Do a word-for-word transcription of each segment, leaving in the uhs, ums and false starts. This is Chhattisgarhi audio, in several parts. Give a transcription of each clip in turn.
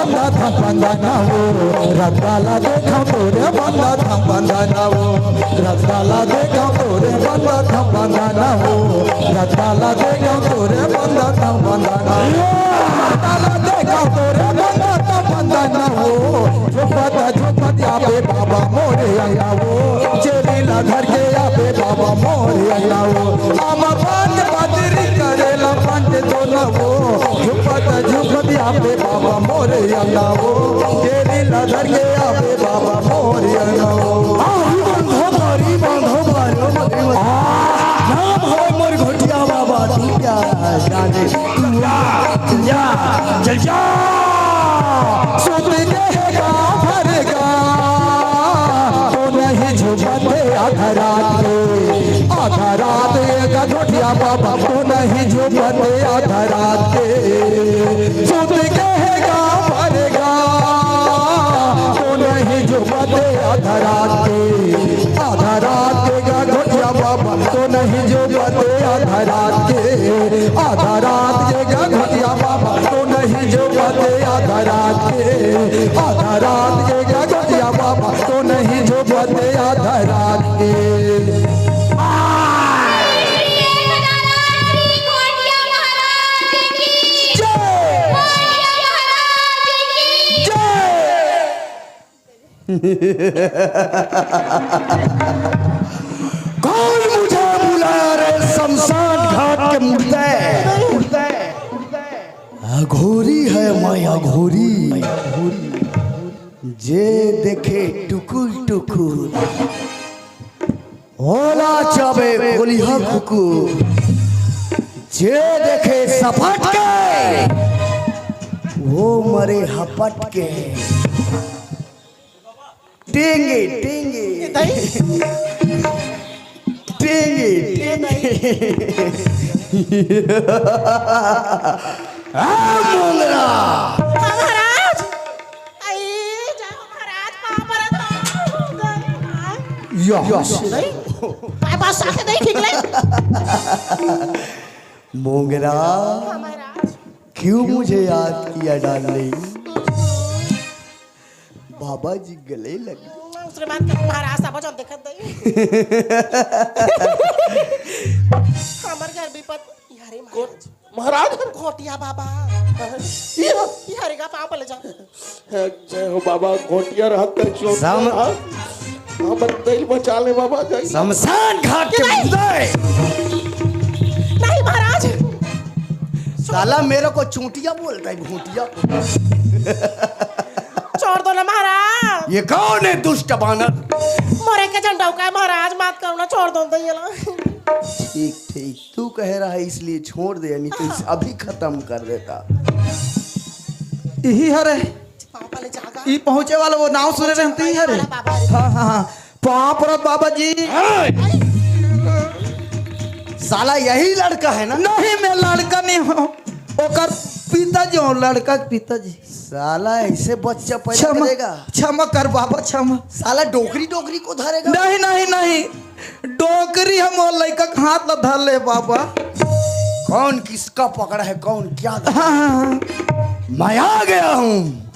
बंदा थम बंदा ना हो, रद्दा ला देखा तोरे बंदा थम बंदा ना हो, रद्दा ला देखा तोरे बंदा थम बंदा ना हो, रद्दा ला देखा तोरे बंदा थम बंदा ना हो, रद्दा ला देखा तोरे बंदा थम बंदा ना हो। झुपत झुपत आबे बाबा मोरे अंगना हो, चेली ला धर के आबे बाबा मोरे अंगना हो। आमा बात बादरी करेला पंच दोना हो, झुपत झुपत आबे बाबा मोरे अंगना हो, चेली ला धर के आबे बाबा मोरे अंगना हो। आ, ई बांधो बारी, बांधो बारी, ओ बाबा। आ, नाम होय मोर घोटिया बाबा, तू क्या जाने, तू जा, तू जा, चल जा। सुत के गाँव भर गा, तो नहीं झुमते आधा रात के, आधा रात ये गधोटिया बाबा, तो नहीं झुमते आधा रात के। सुत के गाँव भर गा, तो नहीं झुमते आधा रात के, आधा रात के गधोटिया बाबा, तो नहीं झुमते आधा रात के, आधा रात के गधोटिया बाबा, तो नहीं झुमते आधा रात के, आधा रात के गधोटिया बाबा, तो नहीं झुमते आधा रात के। श्री एक दादा श्री गोटिया महाराज की जय। गोटिया महाराज की जय। कौन मुझे बुलाया रे शमशान घाट के मुर्दे? अघोरी है मैं, अघोरी। जे देखे टुकुर टुकुर, ओला चाबे कोलिहा कुकुर। जे देखे सपट के, वो मरे हपट के। टेंगे, टेंगे। टेंगे, टेंगे। आ, मोंगरा। हाँ, महाराज। आई, जय हो महाराज, पाँव परत हो। या। नहीं? काय बात साथे नहीं ठीक ले? मोंगरा। हाँ, महाराज। क्यों मुझे याद किया, डार्लिंग? बाबा जी गले लगे। उसरे बात कर, महाराज, सब जन देखत दई। हमर घर विपत, अरे महाराज। महाराज? घोटिया बाबा। ये? ये हरे का पाँव पले जा। जय हो बाबा, घोटिया रहत कर चोट सम- हाँ? हाँ, बंदई बचा ले बाबा, जय। शमशान घाट के नहीं। मुर्दे। नहीं महाराज। साला मेरे को चूंटिया बोलता है, घोटिया। छोड़ दो ना महाराज। ये कौन है दुष्ट बानर? मोरे के झंडा का है महाराज, मात करो ना, छोड़ दो तो ये ला। ठीक, ठीक, तू कह रहा है इसलिए छोड़ दे, नहीं तो इसे अभी खत्म कर देता। यही हरे। पापा ले जागा। ई पहुंचे वाला वो नाव सुने रहते ही हरे। बाबा रे। हाँ, हाँ, हाँ। पाँव परत बाबा जी। साला यही लड़का है ना? नहीं, मैं लड़का नहीं हूँ, ओकर पिताजी हूँ, लड़का के पिताजी। साला ऐसे बच्चा पैदा क्षमा, करेगा? क्षमा कर बाबा, क्षमा। साला डोकरी, डोकरी को धरेगा? नहीं, नहीं, नहीं, डोकरी हम वो लड़का के हाथ ला धर ले बाबा। कौन किसका पकड़ा है, कौन क्या धरा? हाँ, हाँ, हाँ। मैं आ गया हूँ।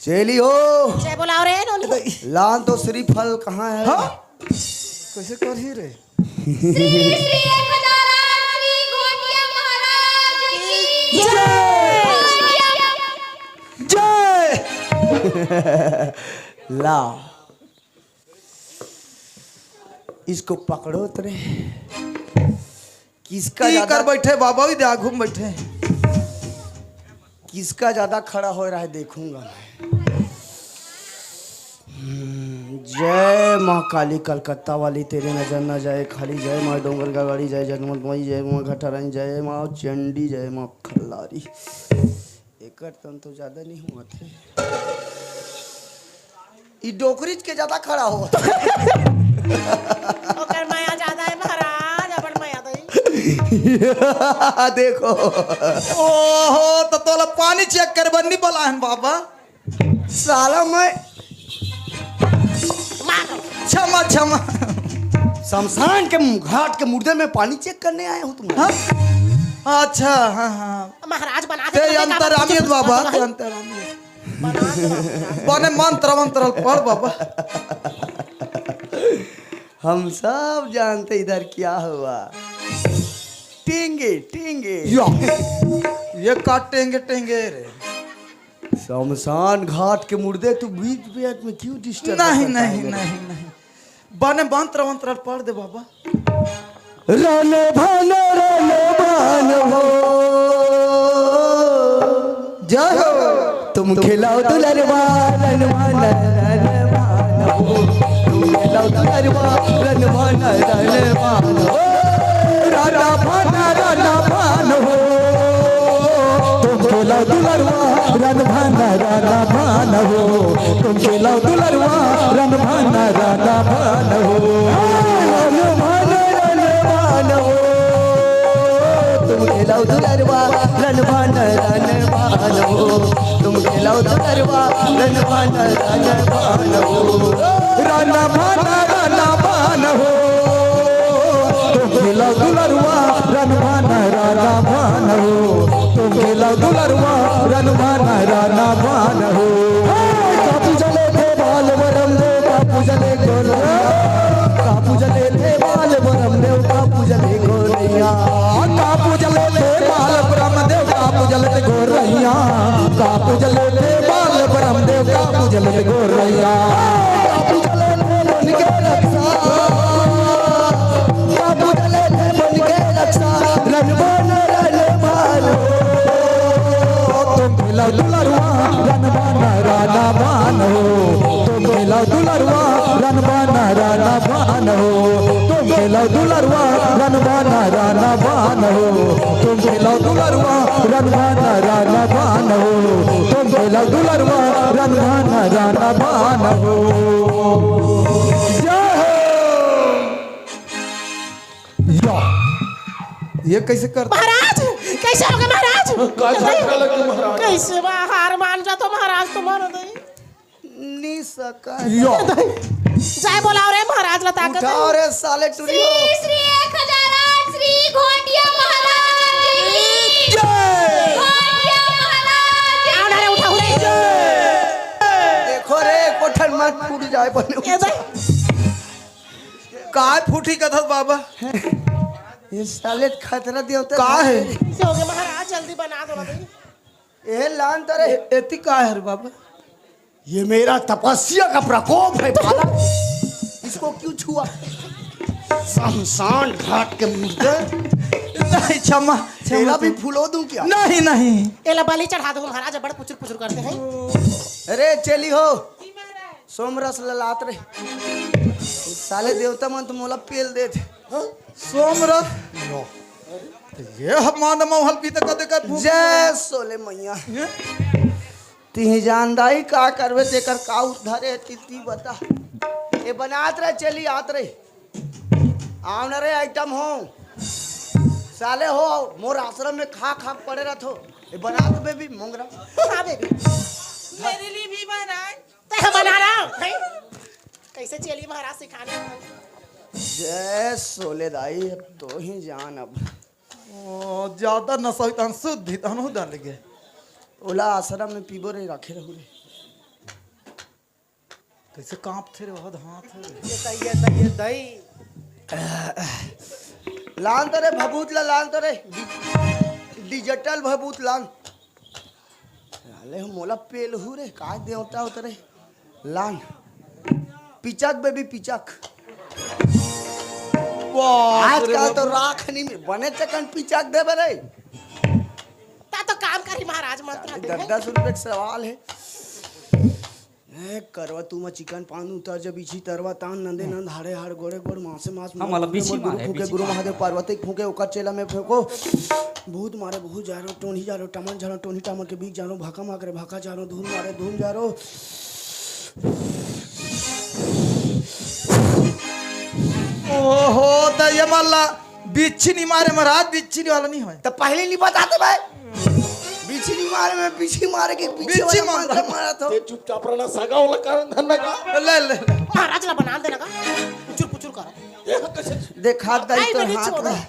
चेली हो। जय बोलाओ रे नोनी। लान तो श्रीफल कहाँ है? हाँ? कैसे करही रे? श्री श्री एक हजार आठ श्री घोटिया महाराज की जय। जय। ला, इसको पकड़ो तरे। किसका की ज्यादा कर बैठे बाबा, भी आगू में बैठे। किसका ज्यादा खड़ा हो रहा है, देखूंगा मैं। हम्म, जय माँ काली कलकत्ता वाली, तेरे नजर न जाए खाली। जय माँ डोंगरगढ़ वाली, जय जगमत माई, जय माँ घटारानी, जय माँ चंडी, जय माँ खल्लारी। एकर तन तो ज्यादा नहीं हुआ थे। ई डोकरीच के ज्यादा खड़ा हो। ओकर माया ज्यादा है महाराज, अपन माया दई। देखो। ओहो, तो तोला पानी चेक कर बन्नी बोला है बाबा। साला मैं मार। क्षमा, क्षमा। शमशान के घाट के मुर्दे में पानी चेक करने आया हूँ तुम्हारे। हाँ? अच्छा, हाँ, हाँ। महाराज बना दे, ते तो अंतरामी है बाबा, ते अंतरामी है। बने मंत्र वंत्र पढ़ बाबा। हम सब जानते इधर क्या हुआ। टेंगे टेंगे। या, ये का टेंगे टेंगे रे? शमशान घाट के मुर्दे, तू बीच बीच में क्यों डिस्टर्ब नहीं करता है नहीं मेरे? नहीं नहीं। बने मंत्र वंत्र पढ़ दे बाबा। रन भन रन भन हो। जय हो। तुम खिलाओ दुलरवा रन भन रन भन हो। तुम खिलाओ दुलरवा रन भन रन भन हो। रन भन रन भन हो। तुम खिलाओ दुलरवा रन भन रन भन हो। तुम खिलाओ दुलरवा रन भन रन भन हो। रन भन रन भन हो। तुम खिलाओ दुलरवा रन भन रन भन हो। तुम खिलाओ दुलरवा रन भन रन भन हो। रन भन रन भन हो। तुम खिलाओ दुलरवा रन भन रन भन हो। तुम खिलाओ दुलरवा रन भन रन भन हो। हे, का पूजले थे बाल बरम देव, का पूजले गोर रैया। का पूजले थे बाल बरम देव, का पूजले गोर रैया। का पूजले थे बाल बरम देव, का पूजले थे गोर रैया। का पूजले थे बाल बरम देव, का पूजले थे गोर रैया। का पूजले थे बन के रक्षा। का पूजले थे बन के रक्षा। रन भन रन भन हो। तुम खिलाओ दुलरवा रन भन रन भन हो। तुम खिलाओ दुलरवा रन भन रन भन हो। तुम खिलाओ दुलरवा रन भन रन भन हो। तुम खिलाओ दुलरवा रन भन रन भन हो। तुम खिलाओ दुलरवा रन भन रन भन हो। जय हो। या, ये कैसे करता? महाराज, कैसे हो गए महाराज? का झटका लगे महाराज? कैसे बा? हार मान जा तो महाराज तुम्हारा दे। नी सका। यो। जय बोलाओ रे महाराज ला ताकत। उठाओ रे साले टुरी श्री हो। श्री एक हजार आठ श्री घोटिया महाराज की जय। घोटिया महाराज की आओ ना रे, उठाओ रे। देखो रे, कोठन मत फूट जाए बने। ये दे। काय फूटी कथस बाबा? ये साले खतरा देवता का है? कैसे हो गए महाराज? जल्दी बना दो ना भाई। ए लान तरे। ए-, एती का है रे बाबा? ये मेरा तपस्या का प्रकोप है बालक। इसको क्यों छुआ? शमशान घाट के मुर्दे। नहीं, क्षमा, क्षमा, तेरा भी क्षमा। फुलो दूं क्या? नहीं, नहीं। एला बलि चढ़ा दो महाराज, बड़ पुचुर पुचुर करते हैं। अरे चेली हो, सोमरस ललात रे। साले देवता मन तो मोला पेल देत। हाँ? सोमरस? ये हम मान मौहल पीते कदे का भूख जय सोले मैया। ये? तिही जानदाई का करबे, तेकर का उद्धारे हे, ती, ती बता। ए बनात रहे, चली आत रहे। आव न रे आइटम हो। साले हो, मोर आश्रम में खा खा पड़े रहत हो। ए बनात बेबी मोंगरा। हाँ बेबी। मेरे लिए भी बनाए। तो बना रहा हूँ, हैं? कैसे चली महाराज सिखाने? जय सोले दाई, अब तो ही जान अब। ओ, ज्यादा नशा होई तहन शुद्ध ही तहन हो डाल गे। ओला आश्रम में पीबो रे, राखे रहू रे। कैसे कांपथे रे, ओहद हाथ है। ये दई, ये दई, ये दई। लान तो रे भभूत ला, लान तो रे। डि-, डिजिटल भभूत लान। साले हो मोला पेलहू रे, का देवता होत रे? लान। पिचक बेबी, पिचक। बाप रे आजकल बाप। तो राख नहीं मिल, बने चकन पिचक देबे रे। ता तो काम करी महाराज, मंत्र दे। दस दस रुपए का सवाल है। ए, करवा तू मा चिकन पान उतर जब इछी तरवा तान नंदे नंद हाड़े हाड़ गोड़े गोड़ मासे मास हम वाला बिछी गुरु मारे, फूके बिछी गुरु मारे। महादेव पार्वती फूके ओकर चेला में फेंको। भूत मारे भूत जारो, टोनी जारो, टमन जारो, टोनी टमन के बीच जारो, भाका माकरे भाका जारो, धूम मारे धूम जारो। ओहो, त ये मल्ला बिच्छी नहीं मारे महाराज, बिच्छी वाला नहीं होय। त पहले नहीं बताते भाई। बिच्छी नहीं मारे, मैं बिच्छी मारे के पीछे बिच्छी वाला मार मंत्र रहा। मारा था। ते चुपचाप रहना, सगा वाला कारण धरना का। ले, ले, ले। महाराज ला बना देना का। पुचुर पुचुर करो। देखा दई आई तो बेटी हाथ छोड़ो। में।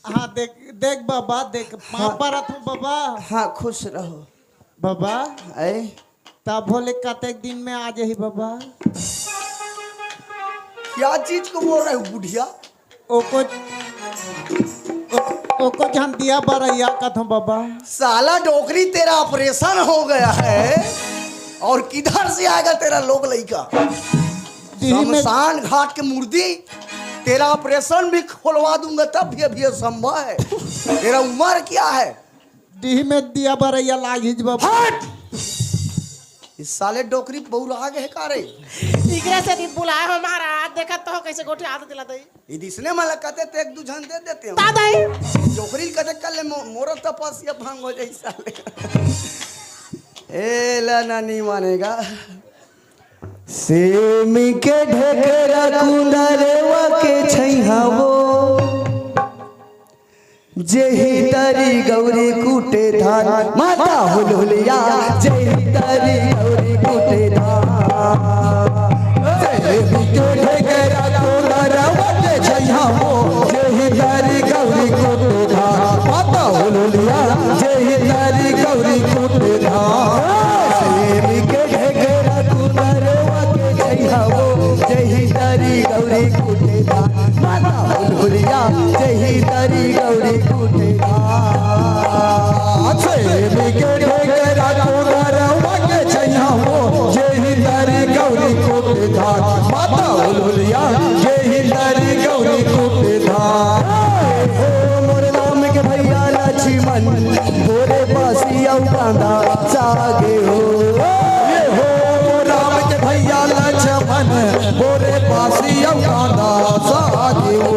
हाँ, देख, देख बाबा, देख, माँ हाँ। परत हूँ बाबा। हाँ, खुश रहो। बाबा। आए। तब भोले कतेक दिन में आ जाही बाबा? क्या चीज को बोल रहे हो बुढ़िया? ओको, ओ, ओको झन दिया बरैया कथों बाबा। साला डोकरी, तेरा ऑपरेशन हो गया है और किधर से आएगा तेरा लोग लइका? डीह में, शमशान घाट के मुर्दी, तेरा ऑपरेशन भी खोलवा दूंगा तब भी अभी असंभव है। तेरा उम्र क्या है? डीह में दिया बरैया लागिज बाबा। हट! इस साले डोकरी बौरा गए का रे? इकरे से दिन बुलाए हो महाराज, देखत तो हो कैसे गोठी हाथ दिला दई। यदि इसने मला कहते तो एक दू झन दे देते हो। ता दई। डोकरी कहते कर ले मो-, मोर तपस्या भंग हो जाई साले। ए ला ना नहीं मानेगा। सेमी के ढेकरा कुंदरवा के छैहा वो, जेही तरी गौरी कूटे धान, माता हुलहुलिया, जेही तरी गौरी कूटे धान। सेमी के ढेकरा कुंदरवा के छैहा वो, जेही तरी गौरी कूटे धान, माता हुलहुलिया, जेही तरी गौरी कूटे धान। सेमी के ढेकरा कुंदरवा के छैहा वो, जेही तरी गौरी कूटे धान। माता हुलहुलिया, जेही तरी गौरी कूटे धान। सेमी के ढेकरा कुंदरवा के छैहा वो, जेही तरी गौरी कूटे धान। माता हुलहुलिया, जेही तरी गौरी कूटे धान। हो मोर राम के भैया लक्ष्मण, बोरे बासी अउ कांदा सागे हो। ए हो राम के भैया लक्ष्मण, बोरे बासी अउ कांदा सागे हो।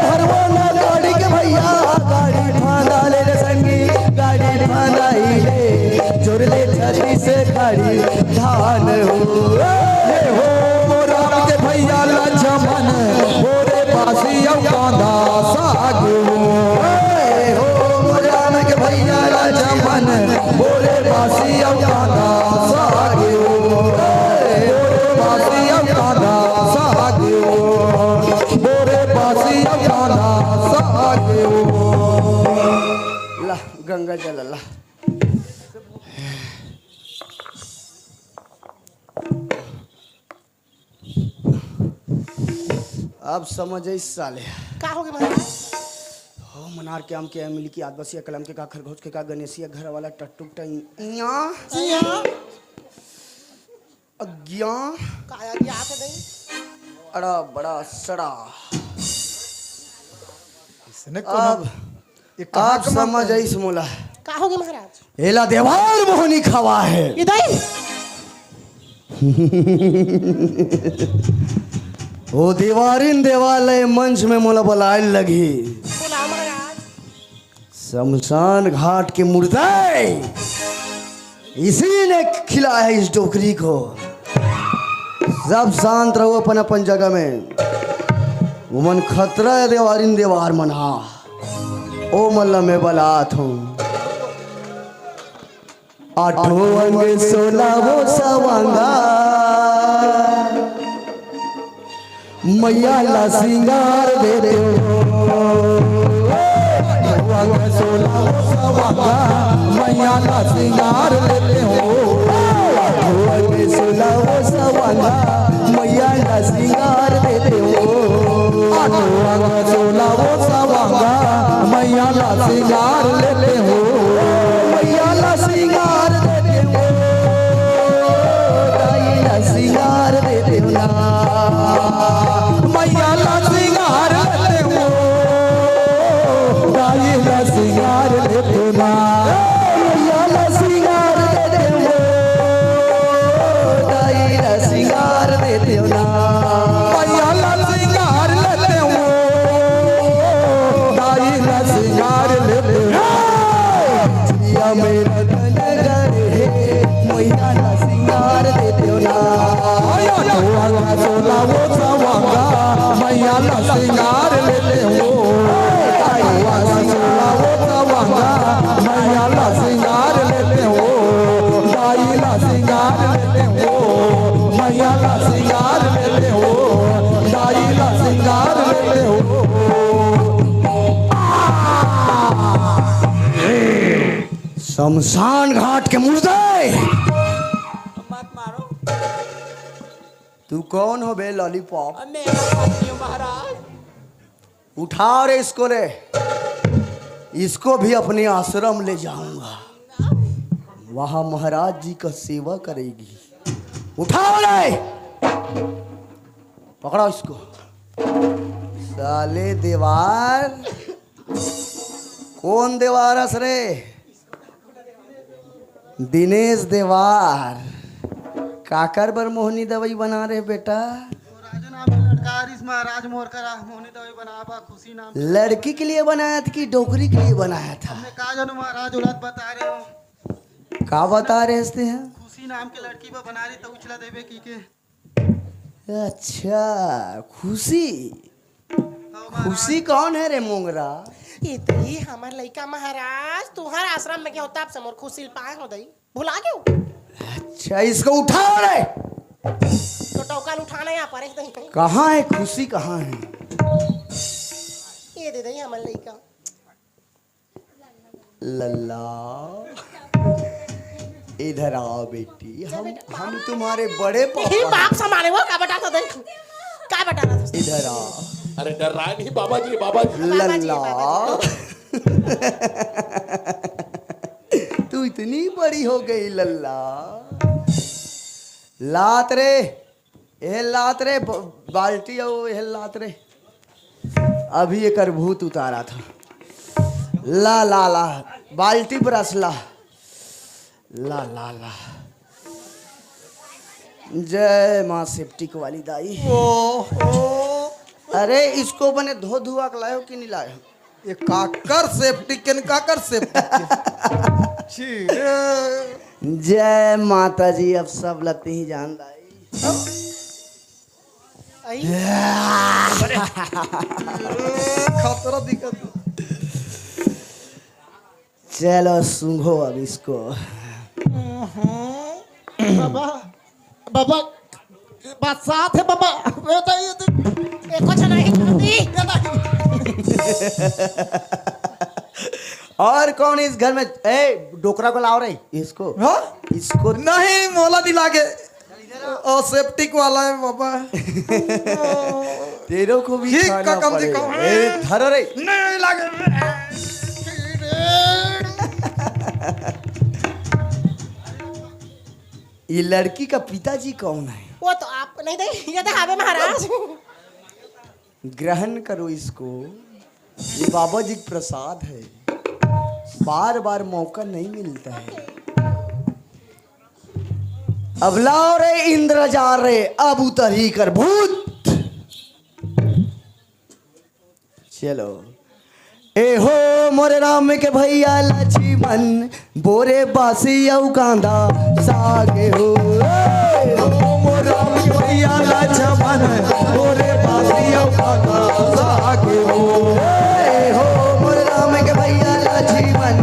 भरवाना गाड़ी के भैया, गाड़ी फांदा ले रे संगी, गाड़ी फांदा ही ले, जोर ले छाती से गाड़ी धान हो। ए हो राम के भैया लक्ष्मण, बोरे बासी अउ कांदा साग हो। ए हो राम के भैया लक्ष्मण, बोरे बासी अउ कांदा साग हो। ए बोरे बासी अउ कांदा साग हो। बोरे बासी अउ कांदा साग हो। ला गंगा जल ला। अब समझ आई साले। का हो गए महाराज? हो मनार के आम के मिली की आदिवासी कलम के का खरगोश के का गणेशिया घर वाला टट्टू टैया जी हाँ। अज्ञा काया जी आते नहीं। अड़ा बड़ा सड़ा। इसने अब ये कहाँ आप समझ आईस मोला। का हो गए महाराज? एला देवार मोहनी खवा है। इधर ओ देवारिन देवालय मंच में मोला बलाए लगी। बोला महाराज। शमशान घाट के मुर्दा इसी ने खिलाया है इस डोकरी को। सब शांत रहो अपन अपन जगह में। उमन खतरा है देवारिन देवार मन हा। ओ मल्ला मैं बलात हूँ। आठों अंग सोला वो सवांगा। मैया ला सिंगार देते हो। आठों अंग सोला वो सवांगा। मैया ला सिंगार देते हो। आठों अंग सोला वो सवांगा। मैया ला सिंगार देते हो। आठों अंग सोला वो सवांगा। मैया ला सिंगार लेते हो। मैया ला सिंगार देते हो। दाई ला सिंगार देते हो ना। मैया ला सिंगार लेते हो। दाई ला सिंगार लेते हो ना। मैया ला सिंगार देते हो। दाई ला सिंगार देते हो ना। मैया ला सिंगार लेते हो। दाई ला सिंगार लेते हो। जिया मेरा धन घर है, मैया ला सिंगार देते हो ना। आया तो आया सोला वो सवांगा, मैया ला सिंगार लेते हो। आया सोला वो सवांगा, मैया ला सिंगार लेते हो। दाई ला सिंगार लेते हो। मैया ला सिंगार लेते हो। दाई ला सिंगार लेते हो। शमशान घाट के मुर्दे। तू कौन हो बे लॉलीपॉप? मैं महाराज। उठाओ रे इसको रे, इसको भी अपने आश्रम ले जाऊंगा। वहां महाराज जी का सेवा करेगी। उठाओ रे, पकड़ो इसको। साले देवार, कौन देवार अस रे? दिनेश देवार, काकर बर मोहनी दवाई बना रहे बेटा? राजू नाम के लड़का आरिस महाराज मोर करा मोहनी दवाई बनाबा खुशी नाम। लड़की के लिए बनाया था कि डोकरी के लिए बनाया था? मैं का जानू महाराज, औलाद बता रहे हो। का बता रहे हंसते हैं? खुशी नाम के लड़की बा बना रही तो उछला देवे की के। अच्छा, खुशी। खुशी कौन है रे मोंगरा? ये तो ही हमर लइका महाराज, तुहर आश्रम में गयो तब से मोर खुशी पाए हो दई। भुला गयो? अच्छा, इसको उठाओ रे। तो टोकल उठाना यहाँ पर एक दही। कहाँ है खुशी, कहाँ है? ये दे दई हमर लइका। लल्ला, इधर आओ बेटी, हम हम तुम्हारे बड़े पापा ही हैं। बाप समाने वो का बटा तो दे, का बटा रहा था? इधर आओ। अरे डर रहा नहीं बाबा जी, बाबा जी। लल्ला, तू इतनी बड़ी हो गई लल्ला। लात रे, एह लात रे, ब-, बाल्टी अउ एह लात रे। अभी एकर भूत उतारा था। ला, ला, ला, बाल्टी brush ला। ला, ला, ला। जय माँ सेप्टिक वाली दाई। अरे, इसको बने धो धुआ के लायो कि नहीं लायो? ये काकर सेप्टिक के न काकर सेप्टिक के? छी रे। जय माता जी, अब सब लगते ही जान दाई। आई? खतरा दिखत। चलो सूंघो अब इसको। बाबा, बाबा, बात साथ है बाबा। ये तो, ये तो, एको जना ही खाती। और कौन इस घर में, ए, डोकरा को लाओ रे, इसको। हाँ? इसको। नहीं, मोला नहीं लागे। और सेप्टिक वाला है बाबा। तेरे को भी ठीक खाना का कम पड़ेगा। दिखाओ। ए, धर रे। नहीं लागे। ये लड़की का पिताजी कौन है? वो तो आप नहीं दे, ये तो हावे महाराज। ग्रहण करो इसको, ये बाबा जी का प्रसाद है, बार बार मौका नहीं मिलता है। अब लाओ रे इंद्र जा रे, अब उतरी कर भूत। चलो। ए हो मोरे राम के भैया लक्ष्मण, बोरे बासी अउ कांदा सागे हो। ए हो मोरे राम के भैया लक्ष्मण, बोरे बासी अउ कांदा सागे हो। ए हो मोरे राम के भैया लक्ष्मण,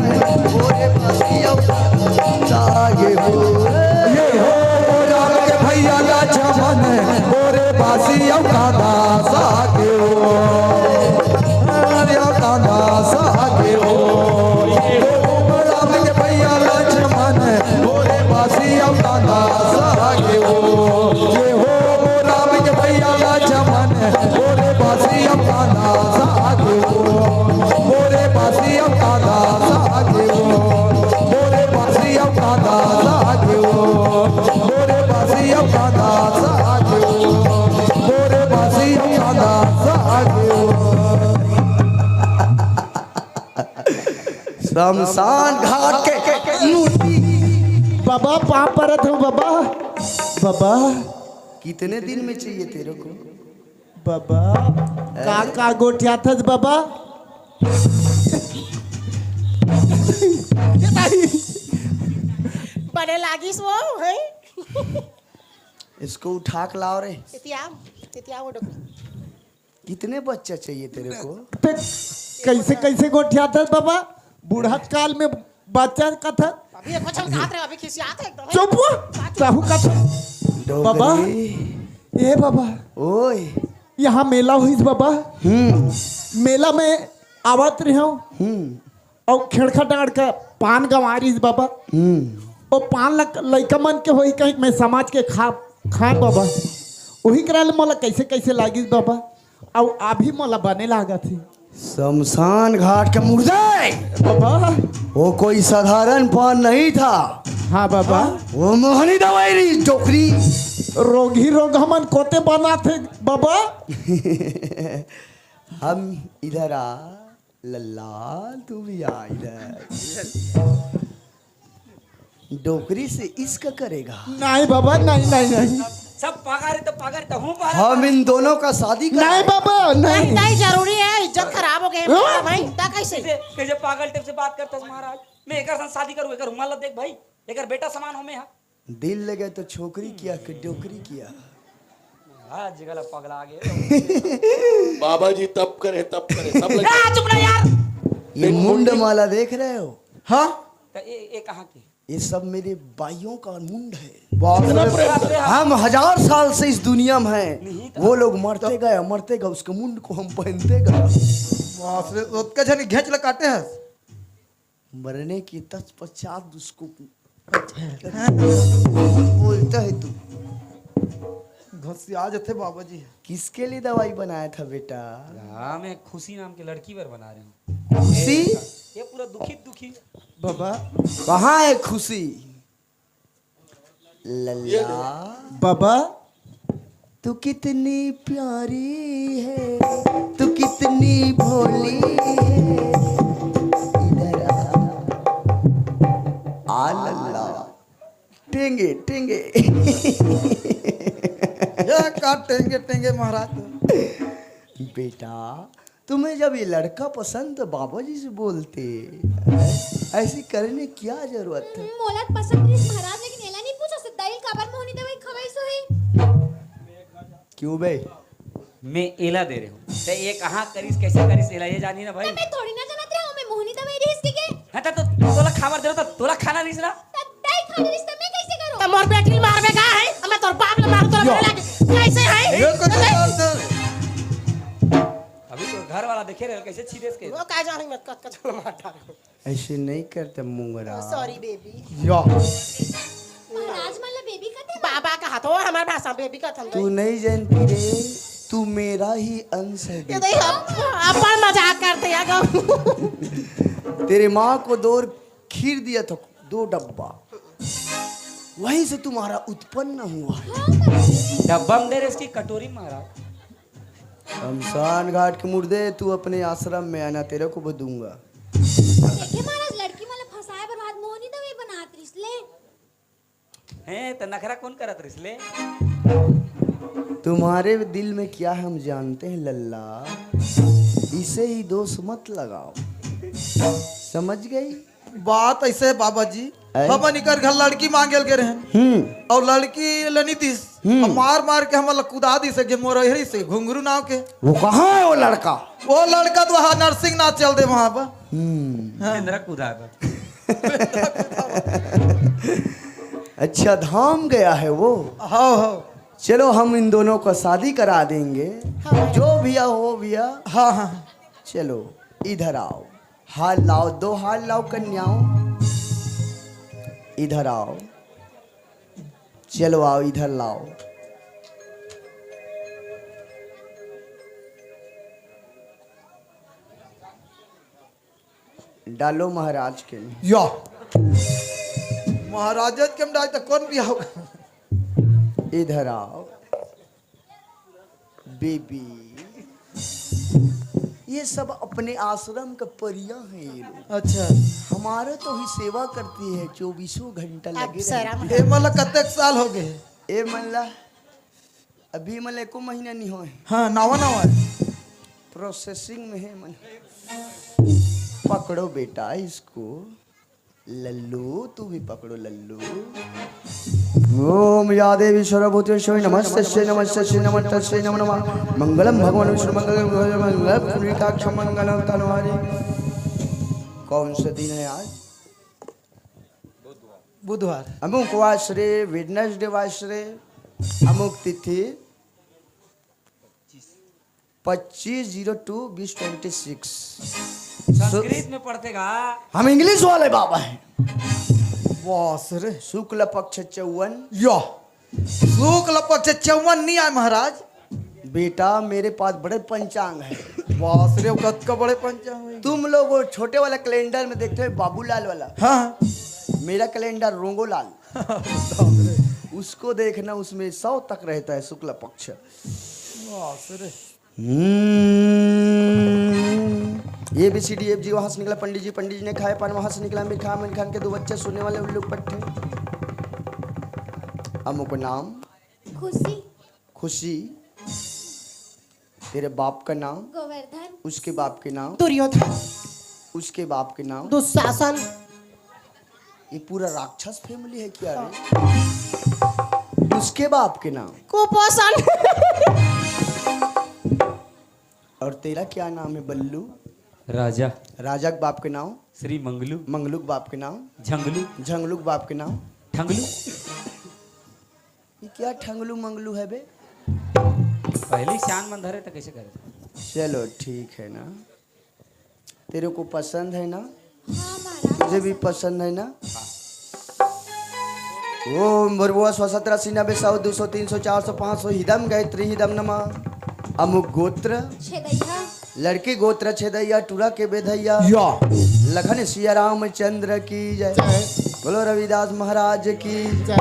बोरे बासी अउ कांदा सागे हो। ए हो मोरे राम के भैया लक्ष्मण, बोरे बासी अउ कांदा सागे हो। अरे कांदा सागे हो। राम के भैया लक्ष्मण, बोरे बासी अउ कांदा सागे हो। ये हो राम के भैया लक्ष्मण, बोरे बासी अउ कांदा सागे हो। बोरे बासी अउ कांदा सागे हो। बोरे बासी अउ कांदा सागे हो। बोरे बासी अउ कांदा सागे हो। बोरे बासी अउ कांदा सागे हो। शमशान घाट के मूर्ति। बाबा, पाँव परत हूँ बाबा। बाबा। कितने दिन में चाहिए तेरे को? बाबा, का, का गोठियाथस बाबा? बने लागिस वो, हैं? इसको उठा के लाओ रे। इतिया, इतिया वो डोकरी। कितने बच्चा चाहिए तेरे को? ते कैसे, कैसे गोठियाथस बाबा? बुढ़त काल में बच्चा कथस। अभी एको झन कात रहे, अभी खिसियात है एकदम। चुप हुआ, साहू कथस। डोकरी। बाबा, ए बाबा। ओए। यहाँ मेला होइस बाबा। हम्म। मेला में आवत रहे हो। हम्म। अउ खेड़खा डांड़ के पान गंवारिस बाबा। हम्म। ओ पान ल-, लइका मन के होही कहिके मैं समाज के खा, खाए बाबा। उही करा ले मोला कैसे कैसे लागिस बाबा, अउ अभी मोला बने लागत हे। शमशान घाट के मुर्दे। बाबा। वो कोई साधारण पान नहीं था। हाँ बाबा। वो मोहनी दवाई रही, डोकरी। रोगी रोग हमन कोते बनाथे बाबा। हम इधर आ, लल्ला, तू भी आ इधर। डोकरी से इश्क करेगा? नहीं बाबा, नहीं, नहीं, नहीं। सब पागल है तो पागल तो हूँ पागल। हम इन दोनों का शादी कर नहीं बाबा, नहीं। नहीं, नहीं, जरूरी है, इज्जत खराब हो गई है हाँ? भाई, ता कैसे? कैसे, कैसे पागल टाइप से बात करता है महाराज? मैं एकर साथ शादी करूँ, एकर उमर ला देख भाई, एकर बेटा समान हो मैं हाँ। दिल लगे तो छोकरी किया कि डोकरी किया? हाँ, जिगला पगला आ गए। बाबा जी तप करे, तप करे, सब लगे। ए, चुप रह यार। ये देख मुंड मुंडी। माला देख रहे हो? हाँ। तो ये, ये कहाँ की? ये सब मेरे भाइयों का मुंड है। बाप रे। हम हजार साल से इस दुनिया में हैं। नहीं तो। वो लोग मरते गए, मरते गए, उसके मुंड को हम पहनते गए। बाप रे, ओतका झन घेंच ल काटे हस। मरने के तत्पश्चात उसको बोलता है तू। घसिया जथे बाबा जी। किसके लिए दवाई बनाया था बेटा? हाँ, मैं खुशी नाम की लड़की पर बना रही हूँ। खुशी? ये पूरा दुखी दुखी। बाबा। कहाँ है खुशी? लल्ला। बाबा। तू कितनी प्यारी है, तू कितनी भोली है। इधर आ। आ लल्ला। टेंगे, टेंगे। ये का टेंगे, टेंगे महाराज? बेटा, तुम्हें जब ये लड़का पसंद तो बाबा जी से बोलते, ऐसी करने क्या जरूरत है? हम्म, मोला पसंद रहिस महाराज, लेकिन एला नहीं पूछो, सिद्धाइल काबर मोहनी दवाई खवाइस होही? क्यों बे? मैं एला दे रहे हूँ। ते ये कहाँ करिस, कैसे करिस, एला ये जानी ना भाई। मैं थोड़ी ना जानत रहे हूँ, मैं मोहनी दवाई रहिस के के? हाँ, तो, तो तोला खाबर दे रहे तो तोला खाना रहिस ना। तब दाई खा रहिस, तो मैं कैसे करूँ? तो मोर बेटी मारबे का है? अब मैं तोर बाप ले मारू, तोर यो। मारे लागे। कैसे है? ये कुछ बात है। अभी तो घर वाला देखे रहे, कैसे छीदेस के। वो का जाने मैं कत कत मार डाल। ऐसे नहीं करते मुंगरा। Sorry baby. यो। महाराज मन ला बेबी कथे ना? बाबा का हाथ हो, हमार भाषा बेबी कथन तू तो। नहीं जानती रे, तू मेरा ही अंश है ये बेटा। तो हम अपन मजाक करते हैं गो। तेरे माँ को दो खीर दिया था, दो डब्बा, वहीं से तुम्हारा उत्पन्न हुआ है। डब्बा में दे रहे इसकी कटोरी महाराज। शमशान घाट के मुर्दे, तू अपने आश्रम में आना, तेरे को भी दूंगा। देखे महाराज, लड़की मन ला फंसाए बर हाथ मोहनी दवाई बनात रिस ले। हैं, त नखरा कौन करत रिस ले? तुम्हारे दिल में क्या है हम जानते हैं लल्ला, इसे ही दोष मत लगाओ, समझ गई? बात ऐसे है बाबा जी, ऐ? हमन इकर घर लड़की मांगे ल गे रहन। हम्म। और लड़की ल नी दिस। हम्म। अब मार मार के हमन ल कुदा दिस, जे मोर एहरी से घुंघरू नाव के। वो कहाँ है वो लड़का? वो लड़का तो वहाँ नरसिंह नाथ चल दे वहाँ पर। हम्म। हाँ। बेंदरा कुदा बा। अच्छा, धाम गया है वो? हाँ, हाँ। चलो, हम इन दोनों का शादी करा देंगे। हाँ। जो भैया हो भैया। हाँ, हाँ। चलो, इधर आओ। हार लाओ, दो हार लाओ कन्याओं, इधर आओ। चलो आओ, इधर लाओ। डालो महाराज के। या। महाराज के हम डाल तो कौन भी आओ? इधर आओ। बेबी, ये सब अपने आश्रम का परियां हैं ये लोग। अच्छा। हमारे तो ही सेवा करती है चौबीसों घंटा लगे रहती है। ए, मतलब कतेक साल हो गए? ए, मतलब अभी मतलब एको महीना नहीं होए। हाँ, नवा नवा है। प्रोसेसिंग में है मतलब। पकड़ो बेटा इसको। लल्लू, तू भी पकड़ो लल्लू। ओम या देवी सर्वभूतेश्वरी नमस्तस्यै नमस्तस्यै नमस्तस्यै नमो नमः। मंगलम भगवान विष्णु मंगलम मंगलम पुनीताक्ष मंगलम तनवारी। कौन सा दिन है आज? बुधवार। अमुक वासरे, वेडनेसडे वासरे, अमुक तिथि। पच्चीस जीरो टू बीस ट्वेंटी सिक्स। संस्कृत में पढ़ते का? हम इंग्लिश वाले बाबा हैं। वाह सर। शुक्ल पक्ष चौवन। या। शुक्ल पक्ष चौवन नहीं आए महाराज। बेटा, मेरे पास बड़े पंचांग है। बाप रे, कतका बड़े पंचांग है। तुम लोग वो छोटे वाला कैलेंडर में देखते हो, बाबूलाल वाला। हाँ। मेरा कैलेंडर रोंगोलाल। बाप रे। उसको देखना, उसमें सौ तक रहता है शुक्ल पक्ष। बाप रे। हम्म। A B C D F G वहां से निकला, पंडित जी, पंडित जी ने खाया पान, वहां से निकला अमीर खान, अमीर खान के दो बच्चे सोने वाले उल्लू पट्टे। अमुक नाम खुशी। खुशी। तेरे बाप का नाम? गोवर्धन। उसके बाप के नाम? दुर्योधन। उसके बाप के नाम? दुशासन। ये पूरा राक्षस फैमिली है क्या रे? उसके बाप के नाम? कुपोषण। और तेरा क्या नाम है बल्लू? राजा। राजा के बाप के नाम? श्री मंगलू। मंगलू के बाप के नाम? झंगलू। झंगलू के बाप के नाम? ठंगलू। ये क्या ठंगलू मंगलू है बे? पहले ही चांद मन धरे तो कैसे करे? चलो ठीक है ना, तेरे को पसंद है ना? हाँ महाराज। तुझे भी पसंद है ना? ओम भूर्भुवः स्वः सत्रह सीना बेसाओ दो सौ तीन सौ चार सौ पाँच सौ हिदम गायत्री हिदम नमः। अमुक गोत्र छेदैया। लड़की गोत्र छेदैया टूरा के बेधैया। या। लखन सिया रामचंद्र की जय। जय। बोलो रविदास महाराज की। जय।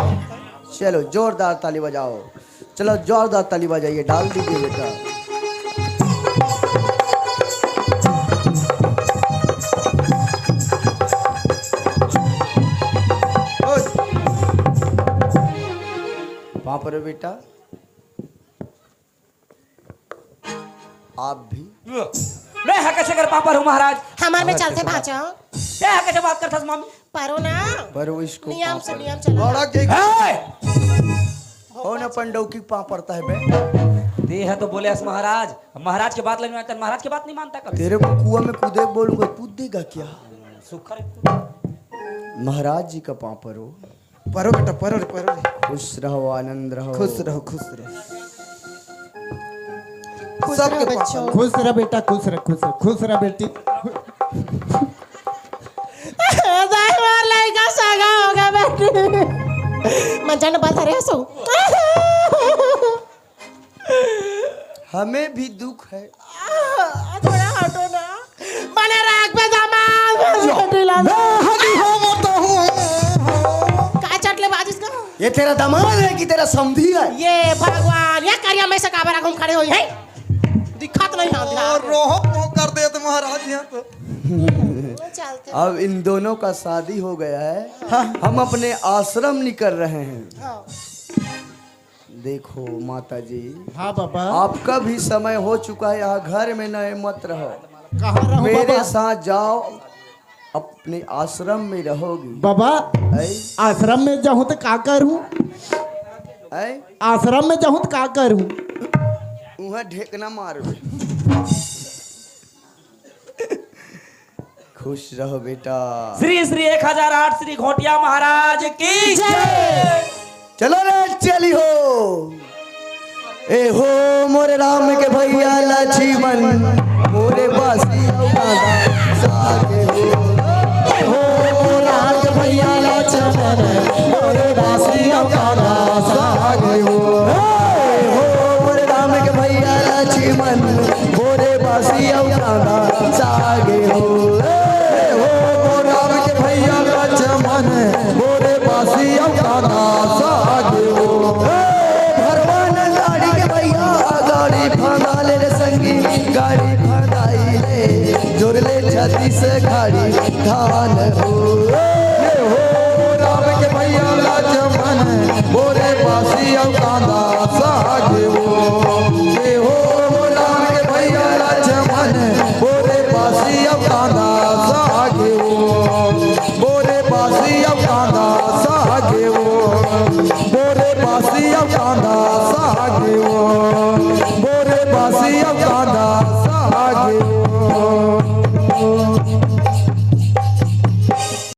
चलो जोरदार ताली बजाओ। चलो जोरदार ताली बजाइए, डाल दीजिए बेटा। पाँव परो बेटा। आप भी। मैं हा कैसे कर पाँव परहूं महाराज? हमार में चलते भांचो। ए हा कैसे बात करथस मामी? परो ना। परो इसको नियम से पाँव परो। नियम चला। बड़ा के ए! कौन अपन डौकी पाँव परता है बे? दे है तो बोले अस महाराज। महाराज के बात लेने आता, महाराज के बात नहीं मानता कभी। तेरे को कुआं में कूदे बोलूंगा, कूद देगा क्या? सुखर है। महाराज जी का पाँव परो। परो बेटा, परो रे, परो रे। खुश रहो, आनंद रहो। खुश रहो, खुश रहो। खुश सबके रहो पापा। बच्चों। खुश रह बेटा, खुश रह, खुश रह, खुश रह बेटी। दाई मार लइका सगा होगा बेटी। मंजन बात रे सो। हमें भी दुख है। आ, थोड़ा हटो ना। बने राख पे दामाद, बस बेटी ला। मैं हदी हो वो तो हूँ। का चटले बाजिस का? ये तेरा दामाद है कि तेरा समधी है? ये भगवान, ये करिया में से काबर घूम खड़े हुई है? दिखत नहीं है अंधेरा। रोहो मोह कर दे तो महाराज यहाँ तो। चलते। अब इन दोनों का शादी हो गया है। हाँ। हम अपने आश्रम निकल रहे हैं। हाँ। देखो माता जी, हाँ बाबा। आपका भी समय हो चुका है, यहाँ घर में नए मत रहो। कहाँ रहूं मेरे बाबा? साथ जाओ, अपने आश्रम में रहोगी। बाबा, ऐ? आश्रम में जाऊं तो का करूं? ऐ? आश्रम में जाऊं तो का करूं? वहाँ ढेकना मारो। खुश रहो बेटा। श्री श्री एक हजार आठ श्री घोटिया महाराज की जय। चलो रे चली हो। ए हो मोरे राम के भैया लक्ष्मण, मोरे बासी अउ गाना सागे हो। ए हो मोरे राम के भैया लक्ष्मण, मोरे बासी अउ गाना सागे हो। ए हो मोरे राम के भैया लक्ष्मण, मोरे बासी अउ गाना सागे हो। ए हो मोरे राम के भैया लक्ष्मण, मोरे बासी अउ गाना सागे हो। ए भरवान गाड़ी के भैया, गाड़ी फांदा ले रे संगी, गाड़ी फांदाई ले, जोर ले छत्तीस गाड़ी धान हो। ए हो राम के भैया लक्ष्मण, मोरे बासी अउ कांदा साग हो। ए हो राम के भैया लक्ष्मण, मोरे बासी अउ कांदा साग हो। मोरे बासी